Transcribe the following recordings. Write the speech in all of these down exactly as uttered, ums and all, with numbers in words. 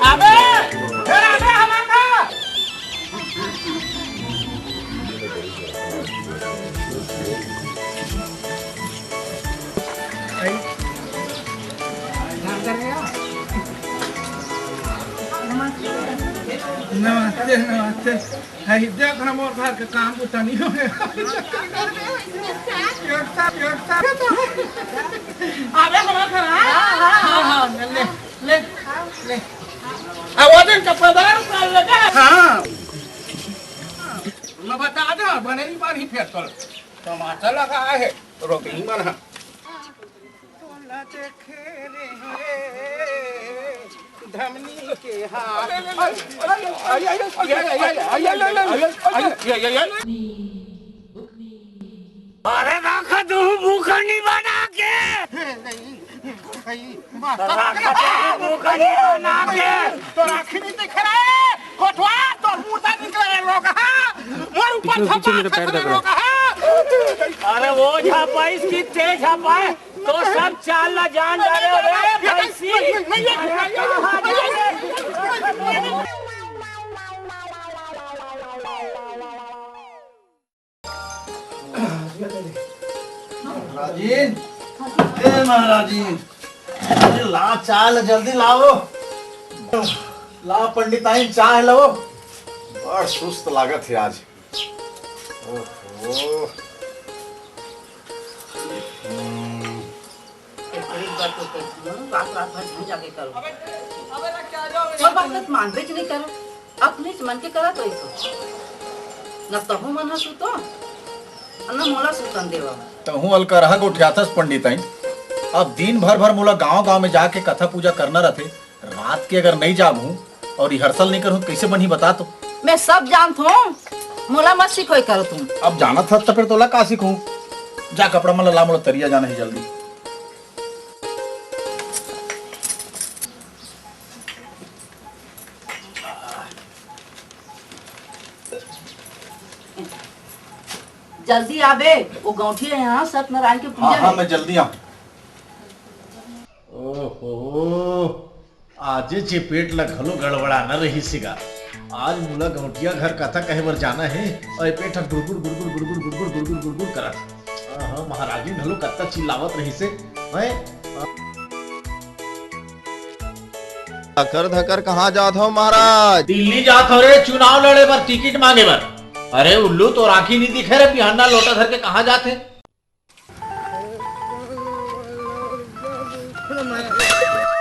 अबे, ए, अबे, हमार का? नमस्ते, नमस्ते। हाय, देख ना, मोर घर के काम बुता नहीं होय। अबे, हमार घर, हाँ? हाँ, हाँ, हाँ, ले, ले, ले। अब वो दिन का पदार कर लगा। हाँ। मैं बता दे, बने ही बार ही फेर कर। टमाटर लगा है, रोटी ही बना। तोला देखे रे धमनी के हाथ। अरे राखा तू भूखा नहीं बना के। राखा तू भूखा नहीं बना के। तो राखी नहीं दिख रहा है। कोटवा, तोर मुंह से निकले रे लोग, हाँ? मोर ऊपर पीछे, पीछे मेरा पैर दब रहा है। लोग, हाँ? अरे वो झापा, इसकी तेज झापा है, तो सब चाल ला जान जा रहे हो रे, भैंसी। नहीं, नहीं, नहीं, नहीं, नहीं, नहीं, नहीं। महाराजिन, ए महाराजिन, अरे ला चाय ला जल्दी लाओ। ला पंडिताइन चाय लाओ। बड़ सुस्त लागत है आज। ओहो। हम्म। एक बार तो कहती हूँ, रात रात भर झंझा के करो। कोई बात नहीं, मानबे च नहीं करो। अपने च मन के करा तो इसको। न तहूँ मन ह सुतो, न मोला सुतन देवा। तहूँ अलकरहा गोठियाथस पंडिताइन। अब दिन भर भर मोला गांव गांव में जाके कथा पूजा करना रथे। रात के अगर नहीं जागहूँ और रिहर्सल नहीं करहूँ, तो कैसे बनही बता तो? मैं सब जानत हूँ, मोला मत सिखोई करो तुम। अब जानत हस त फिर तोला का सिखहूँ? जा कपड़ा मन ला, मोला तरिया जाना है जल्दी। जल्दी आबे, वो गौंठी है यहाँ, सत्यनारायण के पूजा हाँ, हाँ, है। मैं जल्दी आऊँ। ओहो, आजे चेपेट ल घलो गड़बड़ाना रहिस गा। आज मोला गौंटिया घर कथा कहे बर जाना हे, अउ ए पेट ह गुड़गुड़, गुड़गुड़, गुड़गुड़, गुड़गुड़, गुड़गुड़, गुड़गुड़ करत हे। हाँ, हाँ, महाराजी घलो कतका चिल्लावत रहिस हे। मैं धकर धकर कहाँ जात हव महाराज? दिल्ली जात हव रे, चुनाव लड़े बर, टिकट मांगे बर। अरे उल्लू, तोर आँखी नइ दिखे रे, बिहन्ना लोटा धर के कहाँ जात हे?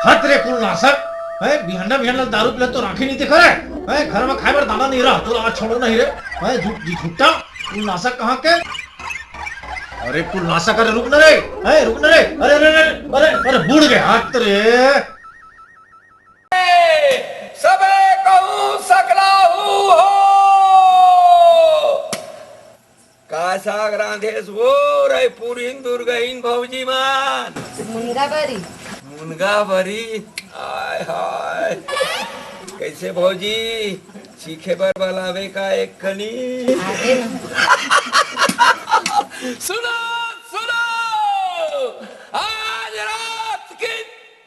हत रे कुलनाशक, हैं, बिहन्ना बिहन्ना दारू पिला तोर आँखी नइ दिखे रे, हैं, घर में खाए बर दाना नइ रहा, तोला आज छोड़ो नहीं रे, हैं, झूठ, झूठा कुलनाशक कहाँ के? अरे कुलनाशक, अरे रुक न रे, हैं, रुक न रे, अरे, अरे, अरे, अरे, अरे, बुड़ गे हत रे। सबे कहूँ सकलाहू हो। का साग रांधेस वो रइपुरहिन दुर्गहिन भौजी मन? मुनगा बरी। मुनगा बरी? आय हाय। कइसे भौजी, चीखे बर बलावे का एक कनी? आगे न। सुनो, सुनो, आज रात के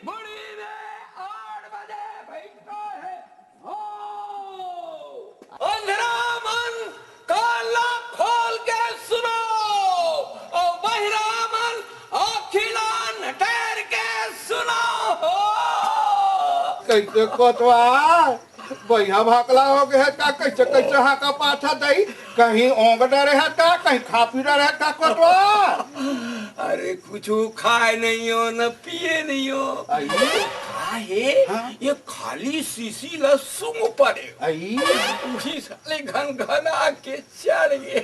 बुढ़ी में आठ बजे भइंटो हे। हो! अंधरा मन कान ला खोल के सुनो, अउ बहिरा मन आँखी ला नटेर के सुनो। हो! कइसे कोतवाल? बइहा भाकला हो गे हे का? कइसे, कइसे हाका पाथा दई? कहीं ओंग डरे हे का? कहीं खापी डरे हे का कोतवाल? अरे कुछु खाए नहीं हो, न पिए नहीं हो। आई? का हे? हाँ? ये खाली शीशी ला सूंघ परे हो। आई? उही साले घनघना के चढ़ गे।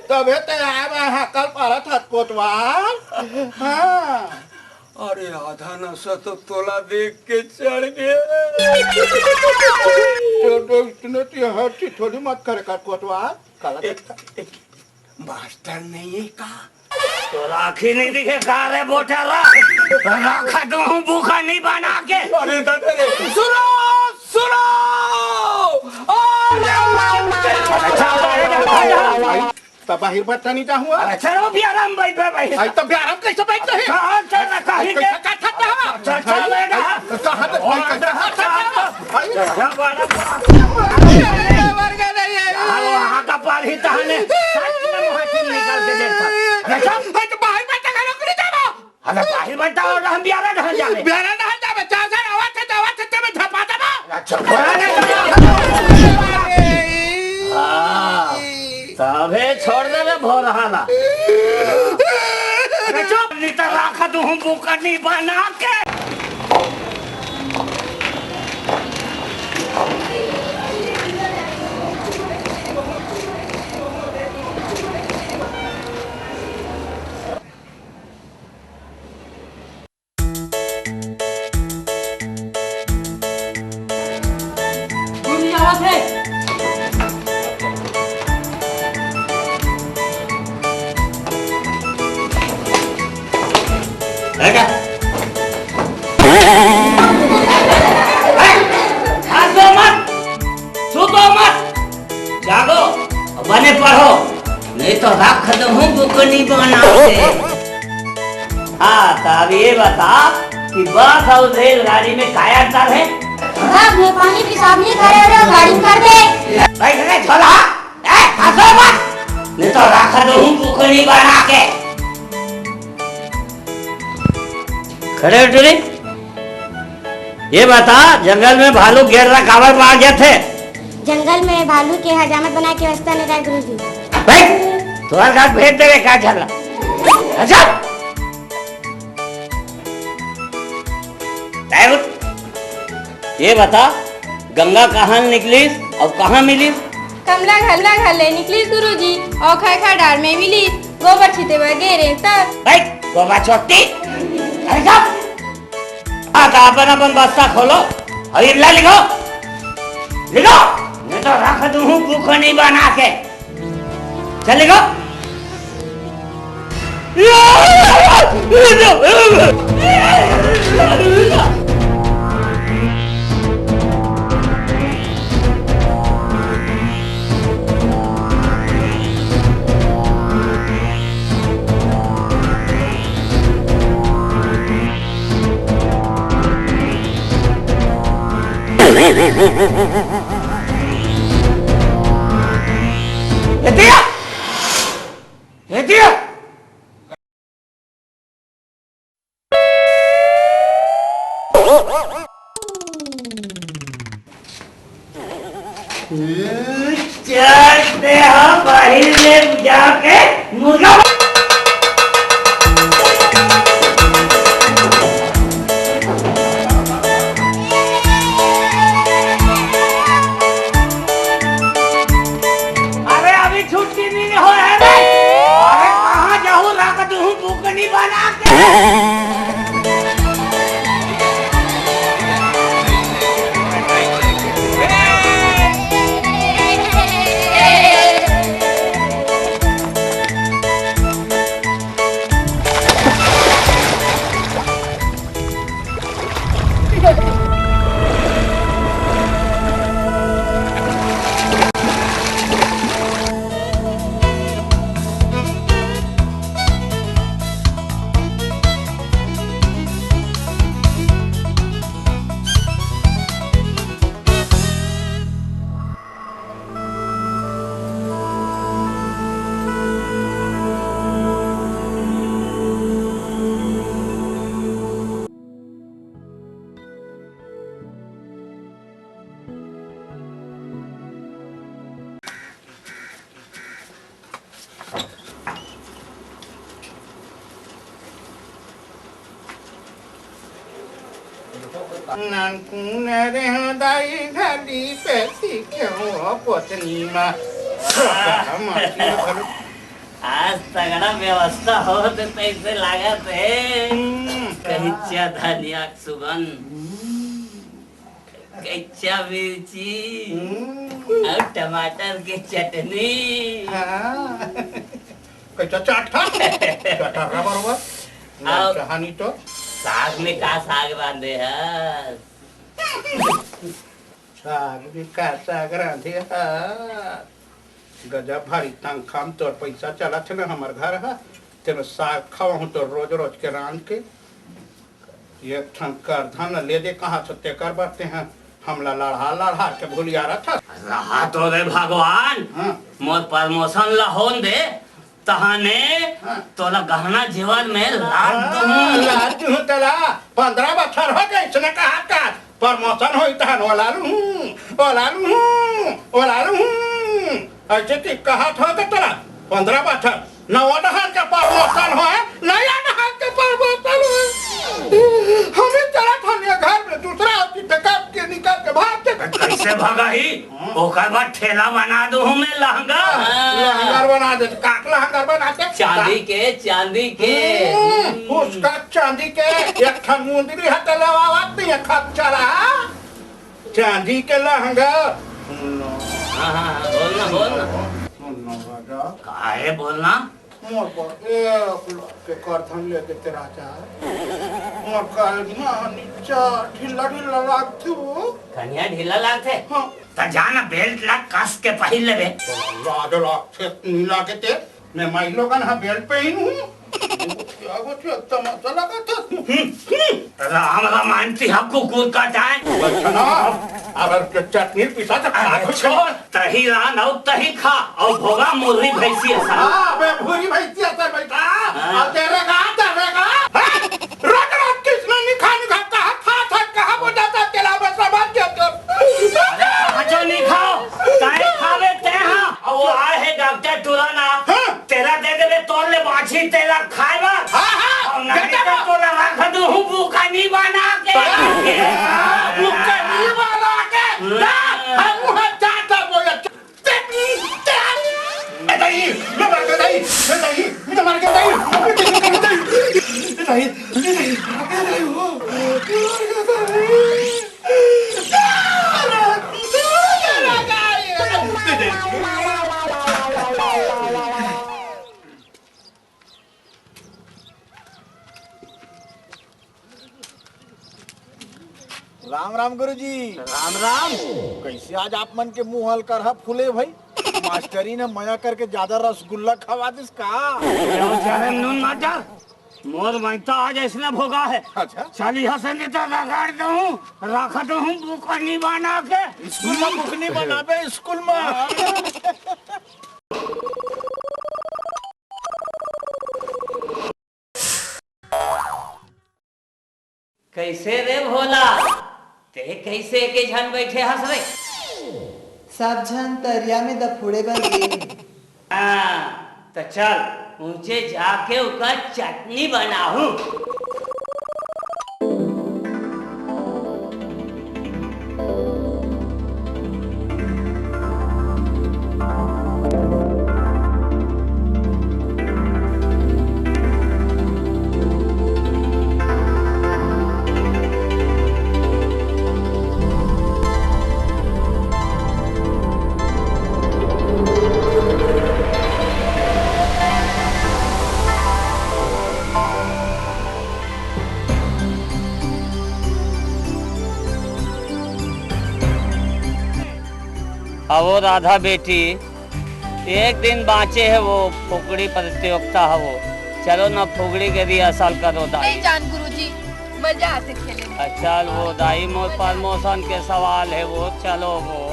तभे ते आए बर हाकल पारत हस कोतवाल। हाँ। अरे आधा नशा तो तोला देख के चढ़ गे। तो, तो इतने ती हर चीज थोड़ी मत करे कर कोतवाल। काला एक, एक, मास्टर नहीं है का? तोर आँखी नहीं दिखे का रे बोठरा? राखा दूँ भूखा नहीं बना के। अरे दादा रे। सुनो, सुनो। अरे अच्छा, अच्छा, अच्छा। त बाहिर बच्चा नहीं जाहूँ। अरे चलो बियाराम भाई, भाई, भाई। आई त बियाराम कइसे बैठते हैं? कहाँ चल रहा, कहीं के? कइसे का खाता है? चल, चल, बेटा। कहाँ तक? वहाँ का पार ही तहाने सच में मुहाचिन निकाल के देखा। अरे चुप। अरे तो बाहर बैठा है, नौकरी जावा। अरे बाहर बैठा और हम बियारा ढहन जावे। बियारा ढहन जावे, चार हजार आवाज थे, आवाज थे, मैं झपा देबा। अच्छा, बोला नहीं। हाँ, तभे छोड़ देबे भोरहाना। अरे चुप, नहीं तो राख दूँ बुकनी बना के। गुरुजी आवत हे। है क्या? हंसो मत, सूतो मत, जागो, बने पढ़ो, नहीं तो राख दूँ बुकनी बना के। हाँ, तो अब ये बता कि बस और रेलगाड़ी में काय अंतर है? बस में पानी पेशाब नहीं करे और गाड़ी में करते। बैठ रे झोला, ए, हंसो मत, नहीं तो राख दूँ बुकनी बना के। खड़े हो टुरी, ये बता, जंगल में भालू गेर ला काबर मार जाथे? जंगल में भालू के हजामत बना के व्यवस्था नहीं रहे गुरुजी। भाई, तोहर घर भेज देवे का झल्ला? अच्छा। ए उठ। ये बता, गंगा कहाँ निकलिस और कहाँ मिलिस? कमला घर ला घर ले निकलिस गुरुजी, और खैखा डार में मिलिस, गोबर छिते बर गे रेहेंव तब। भाई, गोबर छोटी। अरे चुप। हाँ, तो अपन अपन बस्ता खोलो और इल्ला लिखो, लिखो, नहीं तो राख दूँ बुकनी बना के। चल लिखो। ए दिया! ए दिया! चल दे हा बाहिर ले जाके मुर्गा। अरे अभी छुट्टी नहीं हो है रे। अरे कहाँ जाहूँ, रख दूँ बुकनी बना के। नानकुन रेहो दाई घड़ी पे सीखेहो पोतनी मा। आज तगड़ा व्यवस्था होत तैसे लागत हे। हम्म। कच्चा धनिया के सुगंध, कच्चा मिर्ची हम्म। और टमाटर के चटनी। हाँ। कैसा चाट था? चाट था बरोबर। ना अउ कहानी तो। साग में का साग रांधे हस? साग में का साग रांधे हस? गजब भारी तनखा म तोर पैसा चलत हे ना हमर घर ह। तेमे साग खवाहूँ तो रोज रोज के रांध के। एक ठन करधन ले दे कहाँ से तेकर बर तेहा हमला लड़हा लड़हा के भुलिया रथस। रहा तो रे भगवान, हाँ। मोर promotion ला होन दे, तहाने हाँ। तोला गहना जेवर में लाद हाँ, दूं। लाद दूं तोला। पंद्रह बछर हो गए, इसने कहा का promotion होई तहन ओला लूं, ओला लूं, ओला लूं। ऐसे ती कहा था कि तोला पंद्रह बछर नवा डहर के promotion होय, नया डहर के promotion होय। हमें चला था ये घर में दूसरा होती तो कब के निकल के भाग के। कैसे भगाही? ओकर बाद ठेला बना दूं मैं लहंगा। लहंगर बना दे, काक लहंगर बना दे। चांदी के, चांदी के। हम्म, उसका चांदी के एक ठन मुंदरी हटे लवावत नहीं है, खप चला। चांदी के लहंगर। हाँ, हाँ, हाँ, बोल ना, बोल ना। सुन ना राजा। काहे बोलना? मोर बर एक लाख के करधन लेके ते राजा। मोर कलमा नीचा ढीला ढीला लागथे वो। कनिया ढीला लागथे? हाँ। त जा ना belt ला कस के पहिर लेबे। लाज लागथे, नहीं लागे ते। मैं माई लोगन हा belt पहिनहूँ। क्या कुछ तमाशा लगा था। हम्म, हम्म। राम रामायण तिहा कुकुर का जाए। बचना, अगर के चटनी पीसा तो खा अरे कुछ। छोड़, तही रान अउ तही खा, अउ भोगा मुर्री भैंसी असन। हाँ, बे भूरी भैंसी असन बैठा। हाँ। अउ तेरे का, तेरे का। हाँ? रोज रोज किसने निखा निखा कहा था, था, कहा बोलता था, तेला बस समझ गया तो। अरे, कहाँ जो नहीं खाओ, ताई खावे ते हाँ। अउ वो आए है डॉक्टर टुराना। हाँ। तेला दे देबे, तोर ले बाँची तेला खाए बर। हाँ, हाँ, अउ नहीं बेटा तो बा- तोला रख दूँ हूँ बुकनी बना के। बुकनी बना के? ना, हम वहाँ जाता बोला, चटनी, चटनी। ए दाई, मैं मर गया दाई, ए दाई, मैं मर गया दाई, ए दाई, ए दाई, ए दाई, ए दाई, ओ, ए दाई। राम राम गुरुजी। राम राम। कैसे आज आप मन के मुंह हल करहा फूले भाई? मास्टरी ने मया करके ज्यादा रसगुल्ला खवा दिस का? अरे, वो जहर नून मत डाल। मोर मैता आज ऐसना भोगा है। अच्छा। चल यहाँ से नहीं तो रगड़ दूँ, रख दूँ, बुकनी बना के। स्कूल में बुकनी बनाबे, स्कूल में। कैसे रे भोला, ते कैसे के झन बैठे हस रे? सब झन तरिया में दफुड़े बर गे। हाँ, त चल, ऊंचे जाके ओकर चटनी बनाहूँ। अवो राधा बेटी, एक दिन बाँचे हे वो फुगड़ी प्रतियोगिता हवो। चलो ना फुगड़ी के rehearsal करो दाई। नहीं जान गुरुजी, मजा आथे खेले में। अच्छा, वो दाई मोर promotion के सवाल हे वो, चलो वो।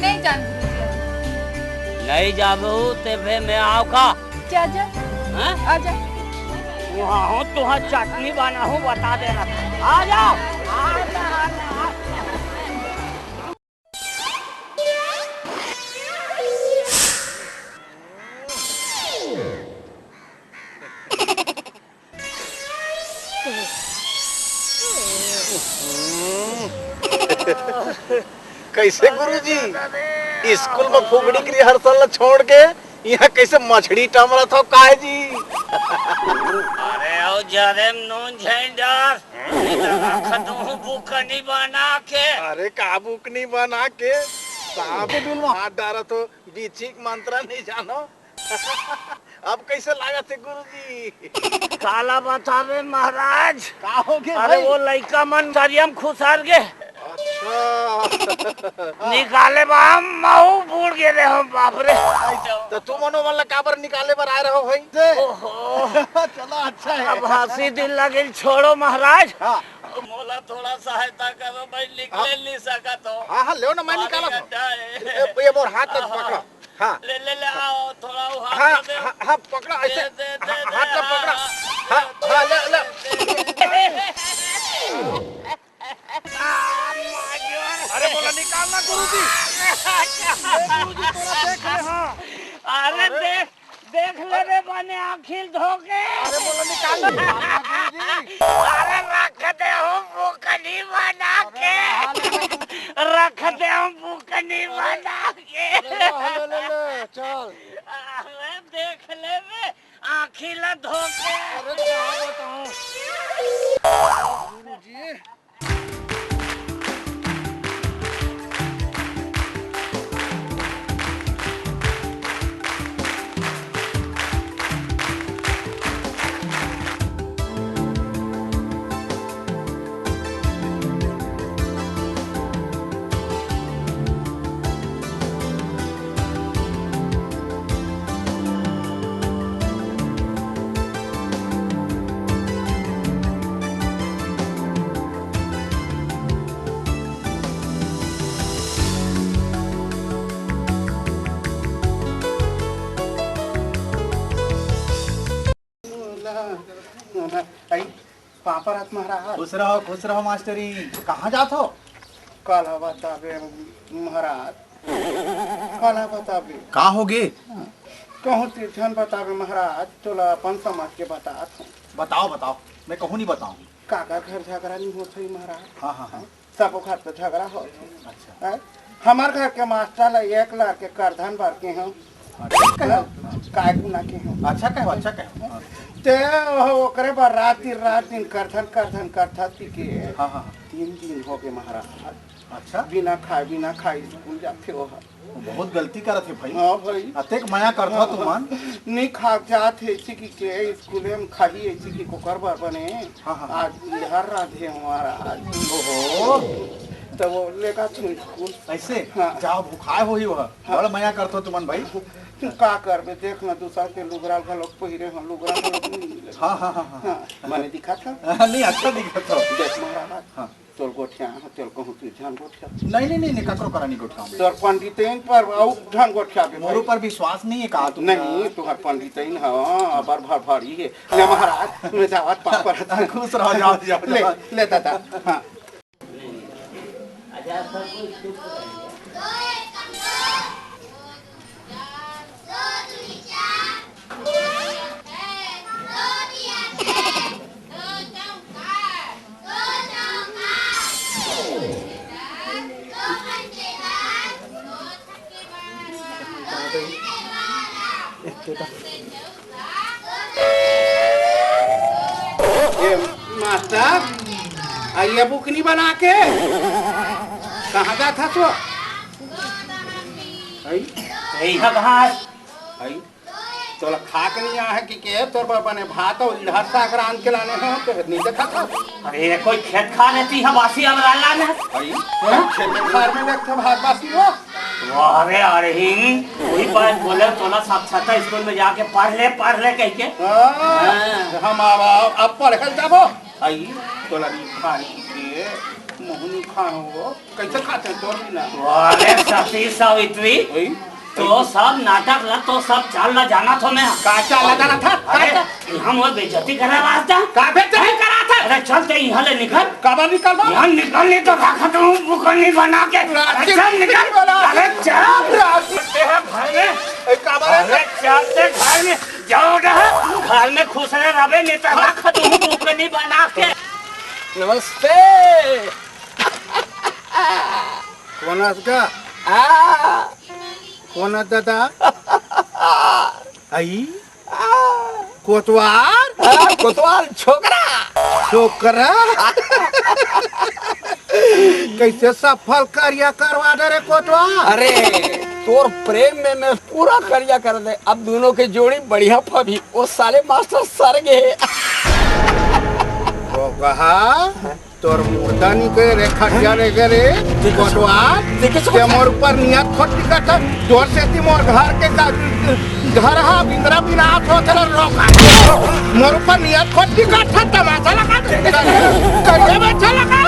नहीं जान गुरुजी। नहीं जाबो ते फिर मैं आव का? जा, जा। हाँ? आ जा। वहाँ हो, तुहाँ चटनी बनाहूँ, बता देना। आ जाओ। आ जा, आ जा, आ जा। कैसे गुरुजी? स्कूल में फुगड़ी के rehearsal ला छोड़ के यहाँ कैसे मछली टमरत हो काहे जी? अरे, ओ जरे में नून झैन डार। रख दूँ बुकनी बना के। अरे, का बुकनी बना के? सांप के बिल में हाथ डारत हो, बिच्छी के मंत्र नहीं जानो। अब कैसे लागत हे गुरुजी? काला बतावे महाराज। का हो गे अरे भाई? वो लइका मन तरिया म खुसर गे। अच्छा। निकाले बा हम महू बूड़ गे रे हम, बाप रे। त तुमन ओमन ला काबर निकाले बर आए रहो भाई? ओहो। चलो अच्छा है। अब हंसी दिल लगिल, छोड़ो महाराज। हाँ। मोला थोड़ा सहायता करो भाई, निकले हाँ। नहीं सकत हो। हाँ, हाँ, लेव ना, मैं पानी निकालत हूँ। गड्ढा है। ए, ये मोर हाथ में हाँ, पकड़ा। हाँ। ले, ले, ले, आओ, थोड़ा वो हाथ हाँ, में दे। हाँ, हाँ, पकड़ा, ऐसे दे, दे, दे, हा-, दे, हाथ में पकड़ा। हाँ, हाँ, हाँ, ले, ले। अरे बोला, निकालना गुरुजी। ए गुरुजी, थोड़ा देख ले, हाँ। अरे अरे। देख, देख ले रे बने आँखी ल धोके। अरे बोला, निकालना गुरुजी। अरे रख दे हूँ बुकनी बना अरे के। नहा ले। रख दे हूँ बुकनी बना के। ले, ले, ले, ले, चल। अरे देख ले रे, आँखी ल धोके। अरे क्या बताऊँ? गुरुजी। आई, पापा रात महाराज। खुश रहो, खुश रहो मास्टरी। कहाँ जात हो? काला बताबे महाराज, काला बताबे। का होगे? कहूँ तीर्थन बताबे महाराज, तोला अपन समझ के बतात हूँ। बताओ, बताओ, मैं कहूँ नहीं बताऊँ। काकर घर झगड़ा नहीं होत है महाराज? हाँ, हाँ, हाँ। सबो घर तो झगड़ा होत है। अच्छा। हैं? हमर घर के मास्टर ला एक लाख के करधन बर के हूँ। हाँ, ठीक कहे हो। हैं? काय गुना के हूँ। अच्छा कहे हो, अच्छा कहे हो। हाँ। ते ओकरे बर रात दिन, रात दिन करधन, करधन करथस कि के हाँ, हाँ, हाँ। तीन दिन हो गए महाराज। अच्छा। बिना खाए, बिना खाए स्कूल जाथे ओह। बहुत गलती करत हे भाई। हाँ भाई। अतेक मया करथव हाँ, तुमन। नी खा जात हे, इसी की के स्कूले में खाही, इसी की कोकर बर बने। हाँ, हाँ, हाँ। आज इधर राधे हमारा आज। ओहो। तो वो लेगा छू स्कूल। ऐसे? हाँ। जाओ, भुखाए होही वह। हाँ। बड़ मया करथव तुमन भाई। का करबे, देख ना, दूसरा के लुगरा घलोक पहिरे हन, लुगरा घलोक नहीं मिले। हाँ, हाँ, हाँ, हाँ। हाँ, मने दिखा था। नहीं, अच्छा दिखा था। देख महाराज। हाँ। तोर गोठिया, तोर कहूँ तू झन गोठिया। नहीं, नहीं, नहीं, नहीं, ककरो करा नहीं गोठिया। तोर पंडितइन पर अउ झन गोठिया बे मोर भाई। ऊपर विश्वास नहीं है का तुमका? नहीं, तुहार पंडितइन ह, अबर भरभरी हे। ले महाराज, मैं जावत पापड़। खुश रहो, जाओ, जाओ, ले, जाओ। ले दादा, हाँ। ए, मास्टर, अइया बुकनी बना के कहाँ जात हस वो? आई? यही है घास। आई? तोला खा के नहीं आहे कि के? तोर बर बने भात अउ इधर साग रांध के लाने हो, तो नहीं देखा था। अरे, कोई खेत खा लेती है, बासी अब लाने। आई? हाँ? खेत खार में देखते भात बासी हो। अरे अरहिन, वही बात बोले, तोला साक्षरता स्कूल में जाके पढ़ ले, पढ़ ले कह के। हाँ, हाँ। हम अब, अब पढ़े जाबो। आई, तोला नहीं खाए के, मुँह नहीं खाए हो, कैसे खाते हैं तोर बिना? अरे सती सावित्री, ओई? तो सब नाटक ला, तो सब चाल ला जाना थो मैं। का चाल ला जाना था? अरे, का? हम वो बेइज्जती करा रहा था। का बेइज्जती करा था? अरे चल ते यहाँ ले निकल। काबर निकल बा? यहाँ निकल नहीं तो रखा तो हूँ बुकनी बना के। रात अरे चल निकल। बोला। अरे चल। रात तेरा घर में। ए, काबर है? अरे चल ते घर में। जाओ ना। घर में खुश रहे रबे नहीं तो रखा तो हूँ बुकनी बना के। नमस्ते। कोन अस गा? आ। कोन अस दादा? आई? आ। कोतवाल? आ, कोतवाल छोकरा। छोकरा? कैसे सफल करिया करवा दे रे कोतवाल? अरे, तोर प्रेम में मैं पूरा करिया कर दे। अब दोनों के जोड़ी बढ़िया फबही। वो साले मास्टर सर गे। वो कहा? तोर मुर्दा निकले रे, खटिया रे गे रे, कोटवार, देखे सो ते मोर ऊपर नियत खोटी करत, तोर सेती मोर घर के का, घर हा बिंदरा बिनाश होत हे, रोका। मोर ऊपर नियत खोटी करत, तमाशा लगा, करिया बच्चा लगा,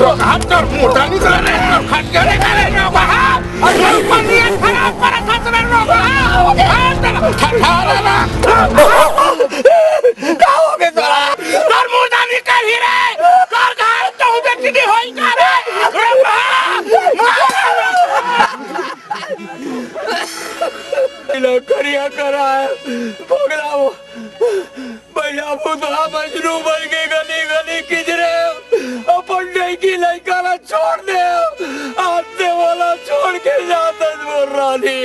रोका, तोर मुर्दा निकले रे, तोर खटिया रे गे रे, रोका। अरे पनिया खराब करत हस रे लोग। का हो गे तोरा? तोर मुर्दा निकलही रे। तोर घर तो बेटी नी होई का रे? रे बा! इला करिया करा है। भोगला वो। भैया भूतवा मजनू बन के गली गली किजरे, अपन नइकी लइका ला छोड़ दे, आज से वाला छोड़ के जात हस मोर रानी।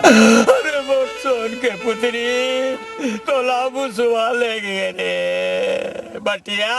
अरे मोर सोन के पुतरी, तोला मुसवा ले गे रे बटिया।